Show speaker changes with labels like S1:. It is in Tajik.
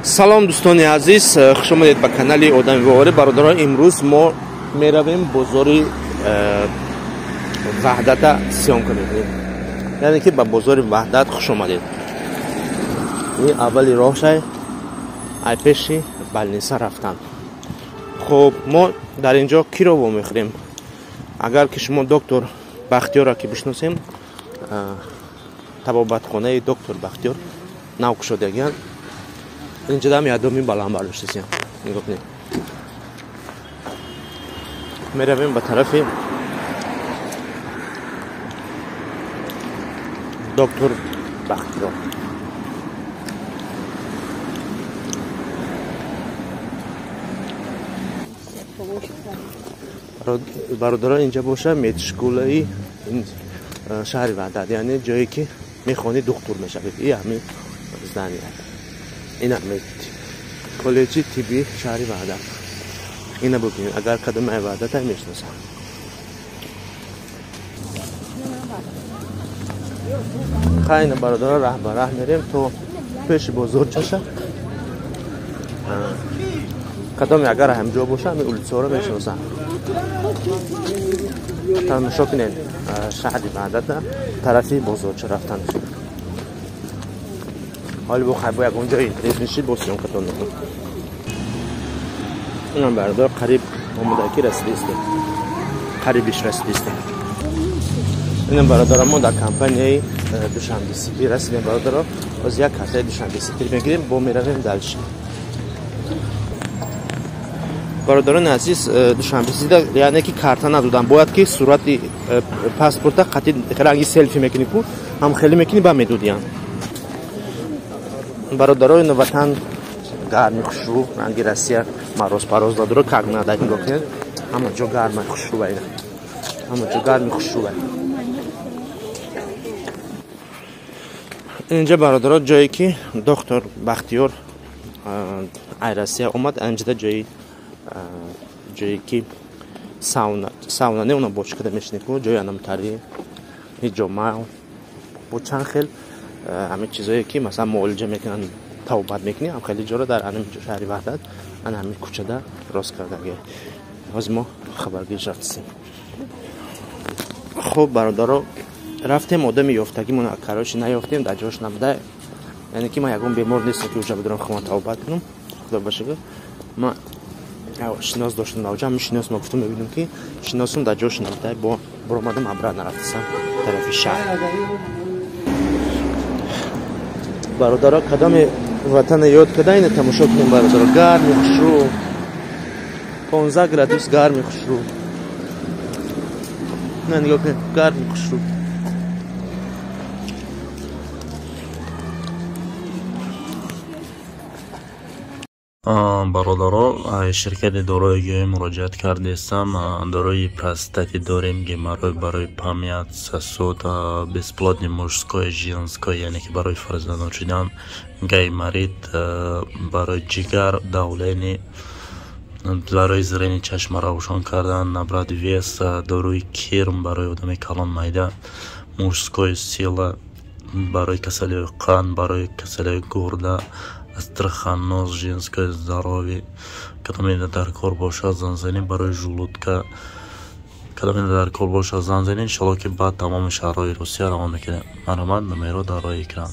S1: Салом, дӯстони азиз, хуш омадед ба канали Одами Боварӣ. Бародарон, имрӯз мо меравем бозори Ваҳдата съёмка мекунем, яъне ки ба бозори Ваҳдат хуш омадед. Ин аввали роҳшай ай пеши больница рафтан. Хуб, мо дар ин ҷо киро вомехӯрем? Агар ки шумо доктор Бахтиёрро ки бишносем, табобатхонаи доктор Бахтиёр нав кушодагиян. Инҷодам ядоми баланд бардоштасиям, нигоҳ кунед. Меравем ба тарафи доктор Бахтиёр. Бародарон, инҷа боша медшколаи шаҳри Ваҳдат, яъне ҷое ки мехонӣ, духтур мешавед. И ҳамин здания, ина коллеҷи тибби шаҳри Ваҳдат. Ина бубинед, агар кадоме ай Ваҳдата мешиносам. Хайна, бародарон, раҳ ба раҳ мерем то пеши бозор чаша. Кадоме агар ҳамҷо боша, ҳамин улицаҳоро мешиносам. Тамошо кунед шаҳри Ваҳдата, тарафи бозорча рафтан. Ҳоли бо хайбо ягон ҷои интерес мешид, бо съёмкатон мекунам. Инам, бародар, қариб омодаки расидистем, қарибиш расидистем. Инам, бародаро, мо дар компанияи Душанбе Сити расидем. Бародаро, боз як картаи Душанбе Сити мегирем, бо меравем дальше. Бародарони азиз, Душанбе Сити, яъне ки карта надодам, бояд ки сурати паспорта қати ранги селфи мекунӣ ку, ҳам хеле мекунӣ, ба медодиян. Бародарои ватан гарми хушрӯ, ранги Россия мороз пароз надора, как надо. Нигоҳ кунед, ҳама ҷо гарма, хушрӯ, ина ҳама ҷо гарми хушрӯ. Инҷа, бародаро, ҷое ки доктор Бахтиёр ай Россия омад, анҷида ҷое ки сауна, сауна не, уна бочкада мешинӣ ку, ҷои анамтари ҳиҷома бо чанд хел ҳамин чизое ки масалан муолиҷа мекунанд, тавбат мекунӣ, ҳам хеле ҷоро дар ҳамин шаҳри Ваҳдат, ана ҳамин кӯчада рост кардаги. Ҳозир мо хабаргириш рафтисем. Хуб, бародаро, рафтем, одами ёфтагимон короче наёфтем, дар ҷош набуда. Яъне ки ман ягон бемор нестам, ки уҷа бидорам худам тавбат кунам. Худо ба шукр, ман шинос доштам дар уҷа, ҳамин шинос ма гуфтам, мебинам ки шиносум дар ҷош набуда. Бо буромадам, обратно рафтисам тарафи шаҳр. Бародаро, кадоми ватана ёд када, ина тамошо кунем. Бародаро, гарми хушрӯ, 15 градус, гарми хушрӯ. На, нигоҳ кунед, гарми хушрӯ.
S2: Бародаро, ширкати дорои гиёҳӣ муроҷиат кардестам. Дорои простати дорем, геморрой, барои память, сосуд, бесплодный мужской, женской, яъне ки барои фарзандон шудан, гайморит, барои ҷигар, давление, барои зрение, чашма равшон кардан, набрать вес, дорои кирм барои одами калон, майда, мужской сила, барои касалиҳои қанд, барои касалиҳои гурда, астраханоз, женское здоровье. Кадоме дар кор бошад, занзанӣ, барои желудка. Кадоме дар кор бошад, занзанӣ. Иншалло, ки баъд тамоми шаҳрҳои Русия равон мекунем. Марҳамат, номеро дар рои экран.